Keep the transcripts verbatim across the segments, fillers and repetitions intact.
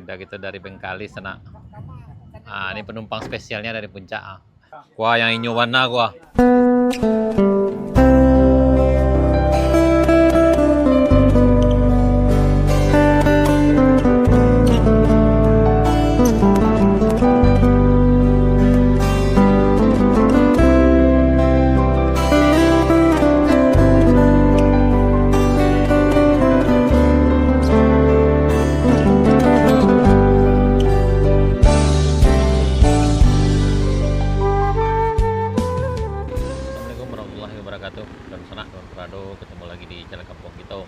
Udah gitu dari Bengkalis, Sanak. Ah, ini penumpang spesialnya dari Puncak, ah. Wah, yang inyo warna, wah. Assalamualaikum warahmatullahi wabarakatuh. Salam Sanak, salam Parado, ketemu lagi di channel Kampuang Kito.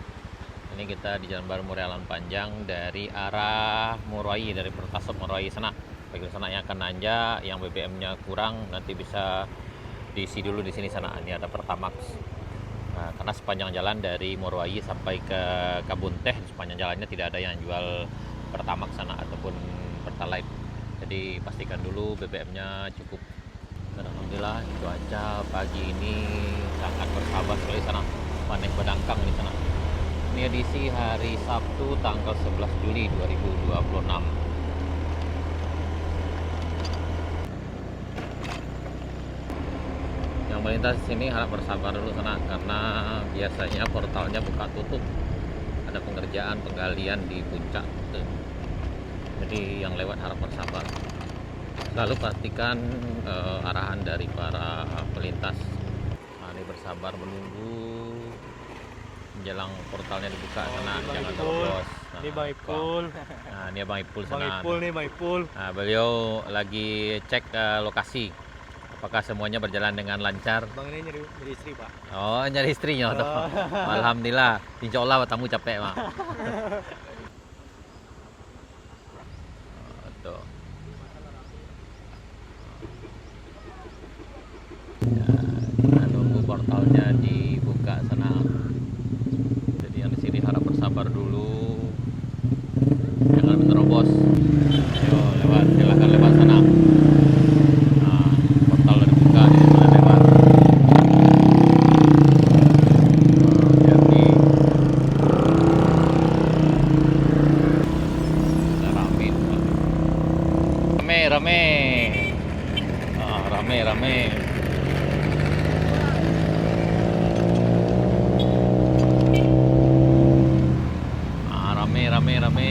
Ini kita di Jalan Baru Murai Alam Panjang dari arah Murai, dari Pertasop Murai, Sanak. Bagi Sanak yang akan nanjak, yang B B M-nya kurang, nanti bisa diisi dulu di sini, Sanak. Ini ada Pertamax. Nah, karena sepanjang jalan dari Murai sampai ke Kabun Teh, sepanjang jalannya tidak ada yang jual Pertamax, Sanak, ataupun Pertalite. Jadi pastikan dulu B B M-nya cukup. Dan alhamdulillah, cuaca pagi ini sangat bersahabat sekali, Sanak. Paneh badangkang di sana. Ini edisi hari Sabtu, tanggal sebelas Juli dua ribu dua puluh enam. Yang melintas di sini harap bersabar dulu, Sanak, karena biasanya portalnya buka tutup. Ada pengerjaan penggalian di puncak. Jadi yang lewat harap bersabar. Selalu perhatikan, eh, arahan dari para pelintas. Nah, ini bersabar menunggu menjelang portalnya dibuka, oh, Sanak. Ini Bang Jangan Ipul. Terobos. Ini Nah, Bang Ipul. Nah, ini Bang Ipul, Bang Sanak. Ipul nih, Bang Ipul. Nah, beliau lagi cek, eh, lokasi. Apakah semuanya berjalan dengan lancar? Bang ini nyari, nyari istri, Pak. Oh, nyari istrinya tuh. Oh. Alhamdulillah. Insya Allah tamu capek, Mak. Aduh. Ya, kita nunggu portalnya dibuka sana. Jadi yang di sini harap bersabar dulu. Jangan menerobos. Ayo, lewat, silakan lewat sana. Nah, portal udah dibuka, jadi boleh lewat. Nah, hati-hati. Rame, rame. Ah, rame, rame. Ah, rame, rame, rame.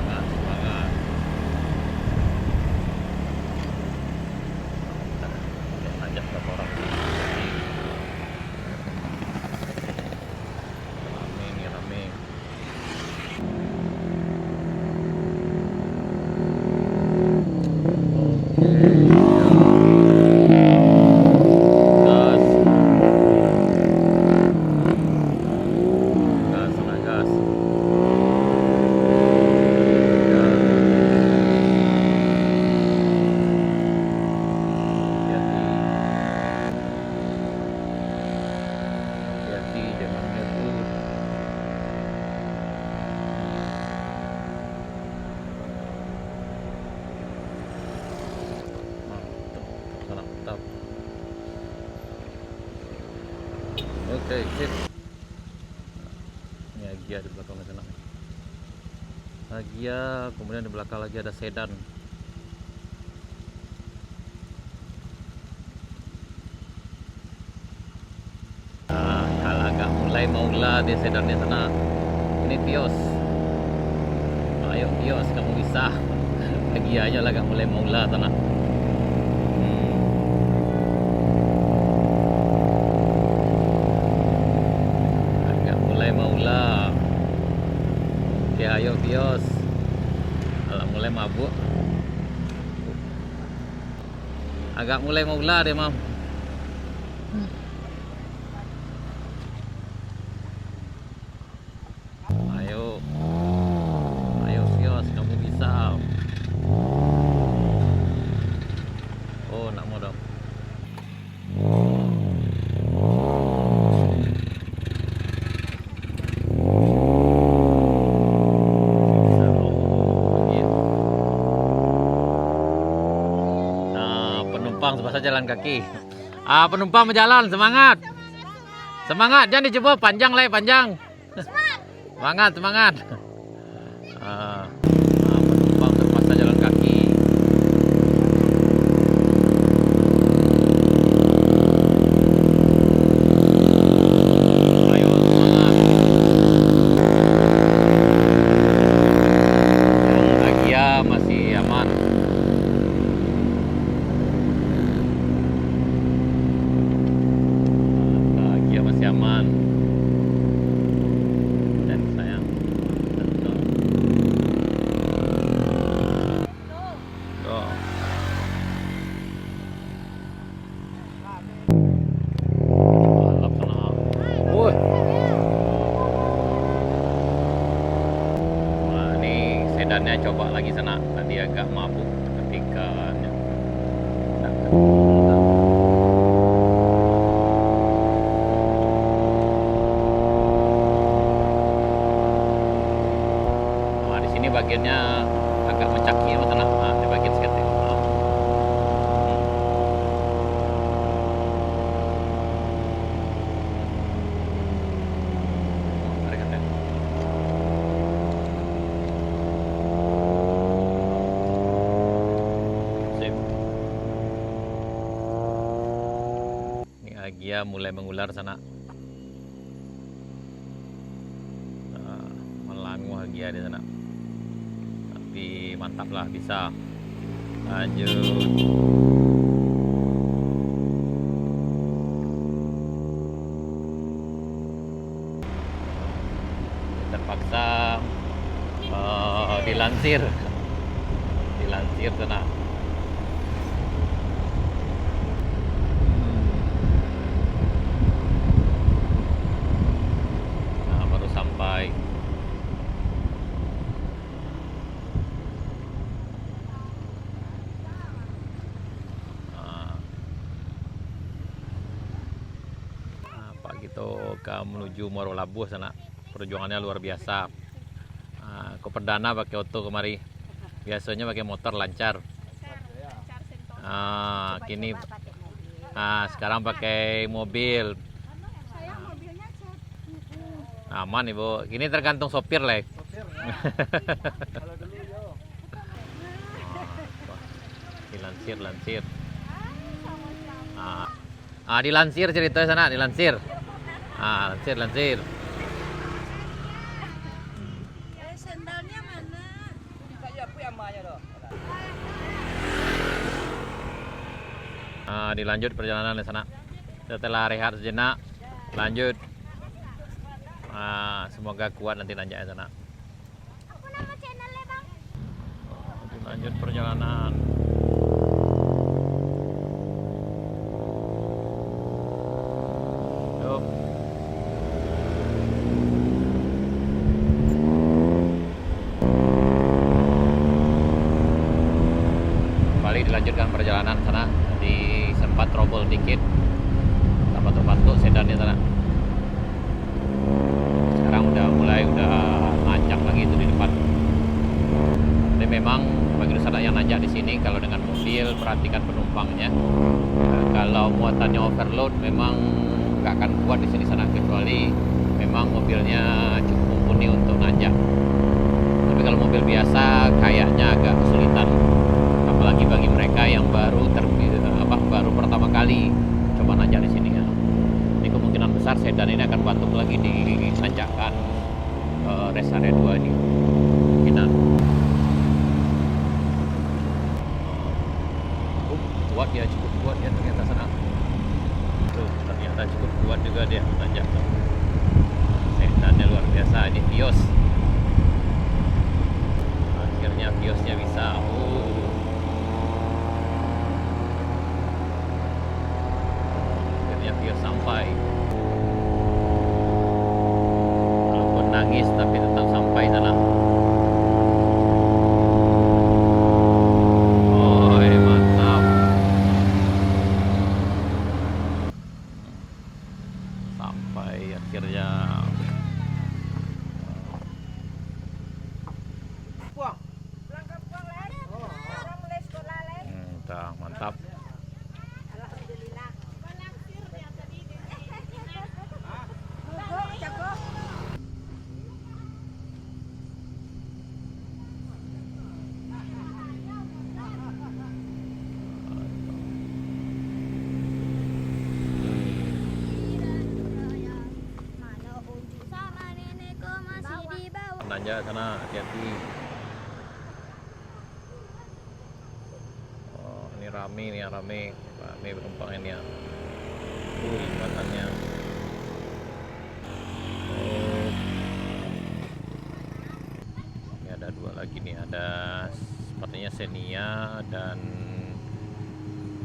Semangat, semangat. Ajak berapa orang? Rame ni, rame. Gas. Gas lah, gas. Hati-hati. Hati-hati, jangan ngebut. Mantap, mantap. Oke, sip. Ini Agya di belakang sana. Agya, kemudian di belakang lagi ada sedan. Nah, kalau agak mulai maula di sedan di sana. Ini Vios. Ayo Vios, kamu bisa. Agya aja lah agak mulai maula sana. Hmm. Agak mulai maula. Oke, ayo Vios. Kalau mulai mabuk. Agak mulai maula dia, Mam. Ayo. Ayo, Vios, kamu bisa. Oh, nak mau dong. Nah, penumpang terpaksa jalan kaki. Ah, penumpang berjalan, semangat. Semangat, jangan dicoba, panjang lai, panjang. Semangat, semangat. Ah, ah, penumpang terpaksa jalan kaki. Ayo, semangat. Yang Agia masih aman. Bahagia, masih aman. Dan sayang. Tuh. Mantap, sanak. Woi. Nah, ini sedannya coba lagi, sanak. Tadi agak mabuk ketika Nah, di sini bagiannya agak mencaki, sanak. Nah, di bagian seketek. Nah. Hmm. Ini Agia mulai mengular, sanak. Nah, melanguah Agia di sana. Tapi mantap lah, bisa. Lanjut. Terpaksa, eh, dilansir. Dilansir tu nah. Nah, baru sampai. Nah. Nah, Pak Gito ka manuju Muaro Labuah sanak. Perjuangannya luar biasa. Ah, ko perdana pakai oto kamari. Biasonyo pakai motor lancar. Ah, kini, ah, sekarang pakai mobil. Aman, Ibu. Kini tergantung sopir, Lek. Dilansir, lansir. Ah. Ah, dilansir ceritanya sanak, dilansir. Ah, lansir, lansir. Eh, sendalnya mana? Ah, dilanjut perjalanan di sana. Setelah rehat sejenak, lanjut. Ah, semoga kuat nanti nanjaknya sana. Apa nama channelnya, Bang? Lanjut perjalanan. Yup. Kembali dilanjutkan perjalanan sana. Tadi sempat trouble dikit. Sempat terbantuk sedannya sana. Sekarang udah mulai, udah nanjak lagi itu di depan. Tapi memang bagi sanak yang nanjak di sini, kalau dengan mobil, perhatikan penumpangnya. Eh, kalau muatannya overload, memang nggak akan kuat di sini sanak, kecuali memang mobilnya cukup mumpuni untuk nanjak. Tapi kalau mobil biasa, kayaknya agak kesulitan. Apalagi bagi mereka yang baru terbi-, apa, baru pertama kali coba nanjak di sini, ya. Jadi kemungkinan besar sedan ini akan batuk lagi di tanjakan, eh, rest area dua ini. Kemungkinan. Oh, kuat ya, cukup kuat ya ternyata sana. Tuh, ternyata cukup kuat juga dia tanjak tuh. Sedannya luar biasa, ini Vios. Akhirnya Viosnya bisa. Uh. Akhirnya Vios sampai. Walaupun nang Tapi tetap sampai sanak. Oi, mantap. Sampai akhirnya. Pulang kampuang, Lai. Sekarang mulai sekolah, Lai. Hmm, dah, mantap. Alhamdulillah. Mogok, jago. Nanjak sanak, hati-hati. Oh, ini rame nih, rame. Rame penumpang ini ya. Uh, jembatannya. Oh. Ini ada dua lagi nih, ada sepertinya Xenia dan,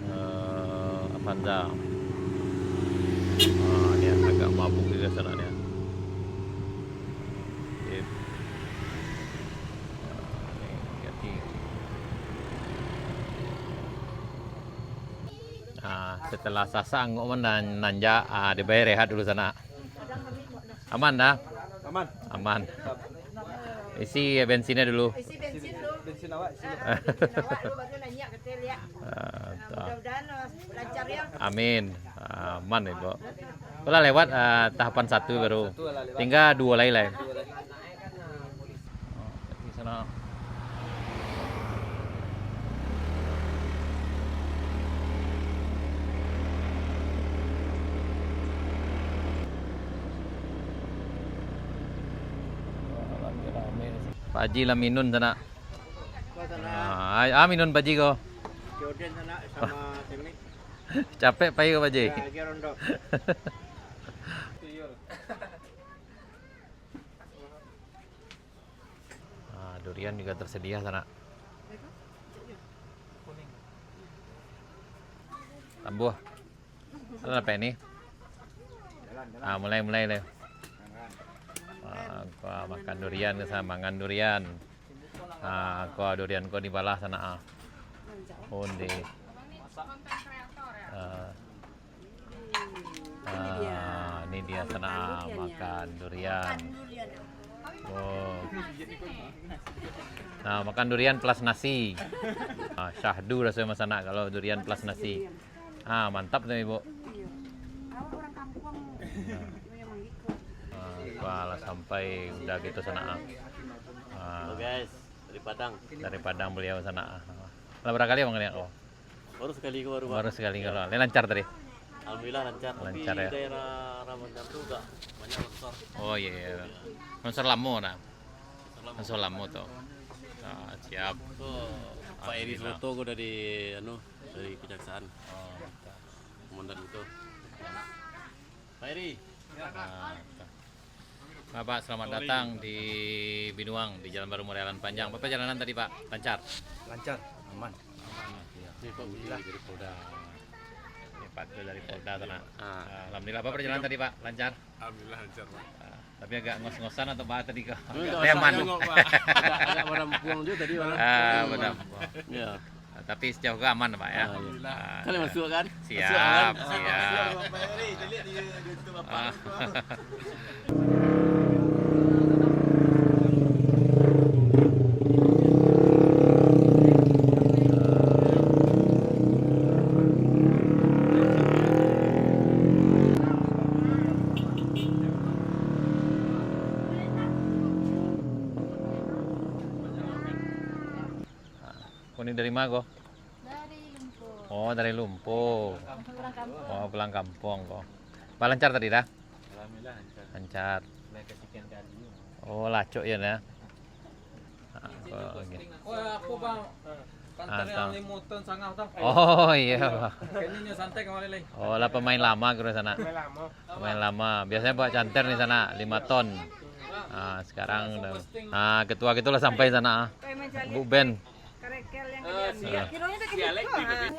eh, Avanza. Ah, ini agak mabuk juga sanak nih. Oke. Ah, ini hati-hati. Ah, setelah sasak angok man nan-, nanjak, ah, dibayar rehat dulu sanak. Aman dah? Aman. Aman. Isi bensinnya dulu. Isi bensin dulu. Bensin awak isi. Ah, bensin awak dulu, baru nanya ke hotel ya. Ah, toh. Mudah-mudahan, eh, lancar ya. Amin. Aman, Ibu. Itulah lewat, ah, tahapan satu baru. Satu lah lewat. Tinggal dua lai lah. Dua lai. Oh, di sana. Pak Haji lah minun sanak. Wah, sanak. Ah, ah, minun Pak Haji ko. Joden sanak sama Temik. Capek pai ko Pak Haji. Ya, lagi rondo. Ah, durian juga tersedia sanak. Tambuah. Ada apa ini? Ah, mulai, mulai deh. Ah, ko makan durian, ka sa-, mangan durian. Ah, ko durian ko dibalah sanak, ah. Onde. Ah. Ah, ini dia sanak, makan durian. Oh. Nah, makan durian plus nasi. Ah, syahdu rasanya sanak kalau durian plus nasi. Ah, mantap tu, Ibu. Iya. Awak orang kampuang. Nah. Memang ikut. Ah, wah, lah sampai udah gitu sanak, ah. Ah. Halo, guys, dari Padang. Dari Padang beliau sanak, ah. Lah berapa kali abang lihat ko? Baru sekali ko, baru, Pak. Baru sekali ko. Lah lancar tadi? Alhamdulillah lancar. Lancar, ya. Tapi daerah Ramandan tu agak banyak longsor. Oh, iya, iya. Longsor lamo nah. Longsor lamo. Longsor lamo tu. Ah, siap. Tu Pak Eri Alhamdulillah. Suroto ko dari, anu, dari kejaksaan. Oh, mantap. Komandan itu. Pak Eri. Ya. Ah, mantap. Bapak, selamat datang di Binuang, di Jalan Baru Murai Alan Panjang. Bapak, perjalanan tadi, Pak, lancar? Lancar, aman. Aman, ya. Ini Pak Budi dari Polda. Ini Pak Budi dari Polda sana. Ah. Ah, alhamdulillah, Bapak, perjalanan tadi, Pak, lancar? Alhamdulillah, lancar, Pak. Ah, tapi agak ngos-ngosan atau, Pak, tadi, kok? Enggak, agak nyaman. Agak, agak barampuang juga tadi, Pak. Ah, barampuang. Ya. Ah, tapi sejauh ko aman, Pak, ya? Ah, iya. Alhamdulillah. Ah, kan masuk, kan? Siap, masuk, kan? Siap. Masuk, Bapak Eri. Jadi, di, di YouTube Bapak. Ah. Ko ni dari ma ko? Dari Lumpo. Oh, dari Lumpo. Pulang kampung. Oh, pulang kampung ko. Pak, lancar tadi dah? Alhamdulillah lancar. Lancar. Naik kesekian kali. Oh, lacok ya, nah. Ah, ko, oke. Oh, apa, Bang? Kantor ah, yang tang. Limo ton sangah tang. Oh, iya, Bang. Kayaknya nyo santai kemarin, Leng. Oh, lah pemain lama kira sana. Pemain lama. Pemain lama. Biasanya bawa canter nih sana, lima ton. Ah, sekarang udah. Ah, ketua kita lah sampai sana. Bu Ben. Kerekel yang eh, kecil. Siap. Kironyo tu kecil. Siap, Leng. Ah.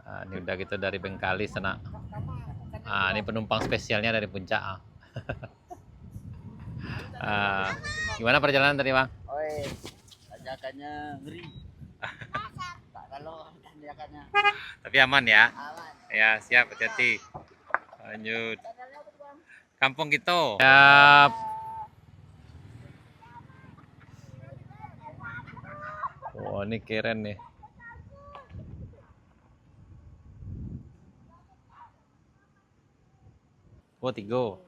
Ah, ini udah kita dari Bengkalis, Sanak. Ah, ini penumpang spesialnya dari Puncak, ah. Ah, gimana perjalanan tadi, Bang? Oi, tanjakannya ngeri. Tak kalau tanjakannya. Tapi aman, ya? Aman. Ya, siap, hati-hati. Lanjut. Kampung kita. Siap. Wah, ini keren nih. Oh, tigo.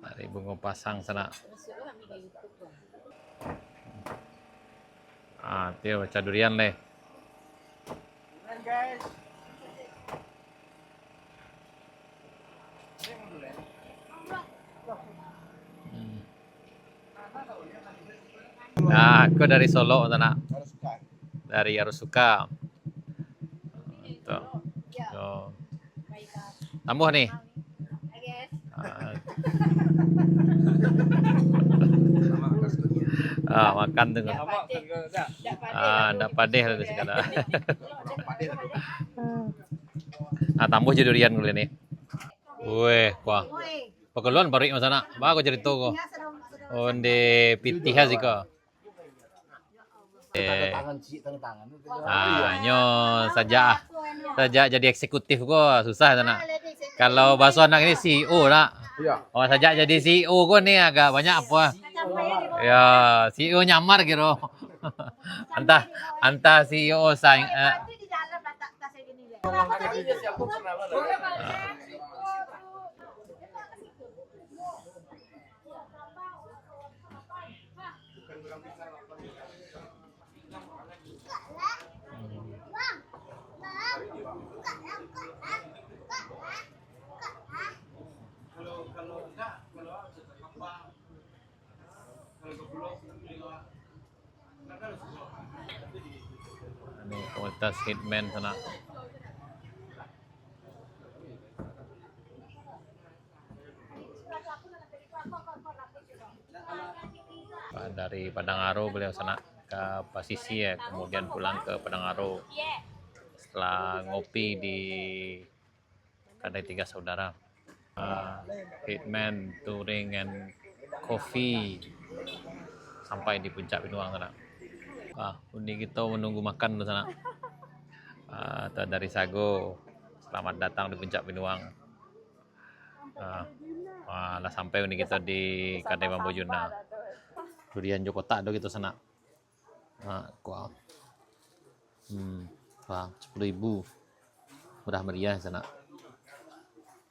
Dari Bungo Pasang, Sanak. Ah, tu baca durian leh. Hmm. Nah, aku dari Solok, Sanak. Dari Arus Suka. Tuh. Tuh. Tambah nih. Ah. Ah, makan tu. Ah, ndak padeh lah tu sakali. Ah, tambah je durian dulu nih. Weh, kuah. Pakalun paruik mah, Sanak. Ba ko carito ko. Onde pitih lah siko. Eh. Tanda tangan, cik, tanda tangan. Ah, nyo sajak, sajak jadi eksekutif ko susah, Sanak. Kalau bahaso anak ni C E O, Nak. Iya. Oh, sajak jadi C E O ko ni agak banyak apa. Ya, C E O nyamar kiro. Antah, antah C E O saing, eh. Ini komunitas Hitman, Sanak. Dari Padang Aro beliau, Sanak, ka Pasisia, kemudian pulang ke Padang Aro setelah ngopi di Kadai Tiga Saudara. Ah, Hitman Touring and Coffee sampai di Puncak Binuang, Sanak. Ah, undi kito menunggu makan tu, Sanak. Ah, tu dari Sago. Selamat datang di Puncak Binuang. Ah, ah, lah sampai undi kito di Kadai Bambu Juna. Durian jo kotak tu kito, Sanak. Ha, kuah. Hmm, kuah, sepuluh ribu. Murah meriah, Sanak.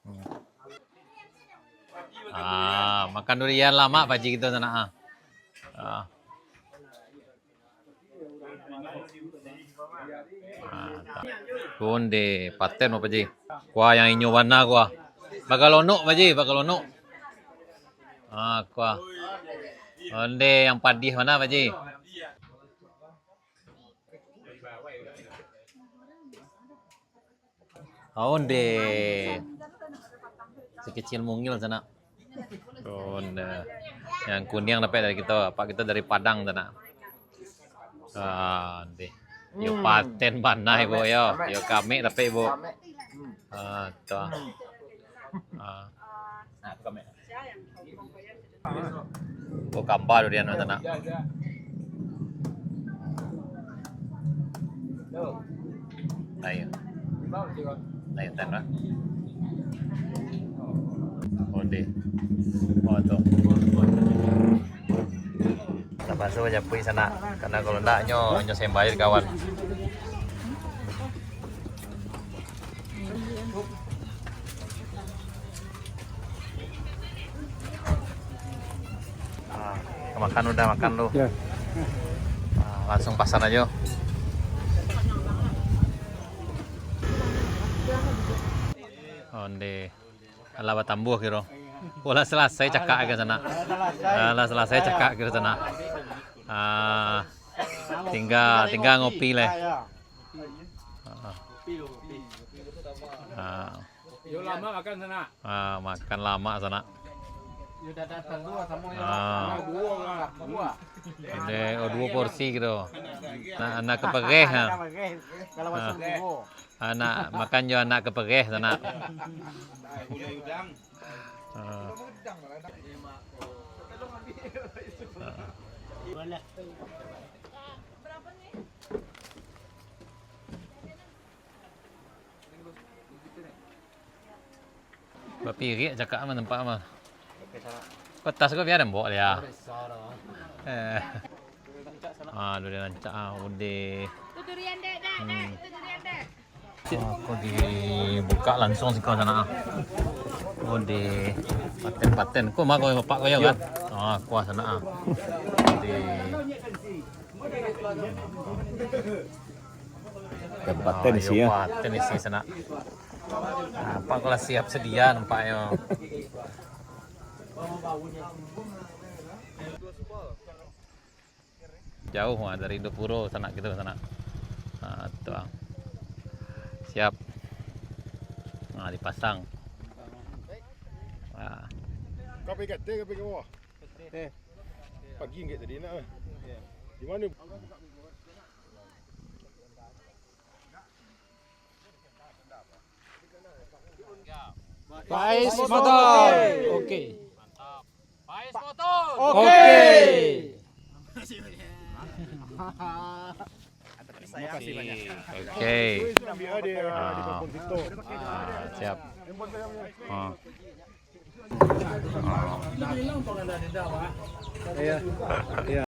Hmm. Ah, makan durian lah, Mak, Pak Haji kito, Sanak, ah. Ah. Ah, ta-, onde, paten, Pak Haji. Kuah yang inyo bana, kuah. Bagalonok, Pak Haji, bagalonok. Ah, kuah. Onde yang padih bana, Pak Haji. Onde. Si kecil mungil, Sanak. Onde. Yang kuniang dapek dari kito, apak kito dari Padang, Sanak. Ah, onde. Yo, hmm, paten bana, Ibu, yo. Yo, kamek dapek, Ibu. Kamek. Hmm. Ah, tu. Hmm. Ah. Nah, tu kamek. Oh, kamba durian, Sanak. Ayo. Ayo, tan, lah. Onde. Oh, tu. Tapaso japui, Sanak. Karena kalau ndak, nyo, nyo sembai kawan. Ah, makan udah, makan lu. Ya. Ah, langsung pasan aja. Onde. Alah batambuah kiro. Alah salasai cakak ka Sanak. Alah salasai cakak kiro Sanak. Ah, tingga, tingga ngopi lai. Ah. Ah. Yo lamo makan sanak. Ah, makan lamo sanak. Yo dah datang duo samo yo. Ah. Samo duo lah. Duo. Ado, oh, duo porsi gitu. Nah, anak kepereh, ha. Anak kepereh. Kalau masuk duo. Anak makan jo anak kepereh sanak. Ah. Bapiriak cakak mah nampak mah. Oke, sanak. Kertas ko bia den bawa dia. Eh. Ah, durian rancak ah, udeh. Tu durian dek, dek, dek. Hmm. Tu durian dek. Ah, ko dibuka langsung siko sanak ah. Oh, di paten-paten. Ko mah ko bapak ko yo kan? Ah, kuah sanak ah. Di Paten isi yo. Paten isi sanak. Ah, nampak ko lah siap sedia nampaknyo. Jauah ah dari Indopuro sanak kito sanak. Ah, tu ah. Siap. Ah, dipasang. Ah. Kau pergi ke atas, kau pergi ke bawah? Eh. Pagi enggak tadi nak, eh? Di mana? Faiz Motor. Oke. Mantap. Faiz Motor. Oke. Terima kasih banyak. Oke. Ah. Ah, siap. Ah. Ah. Iya. Iya.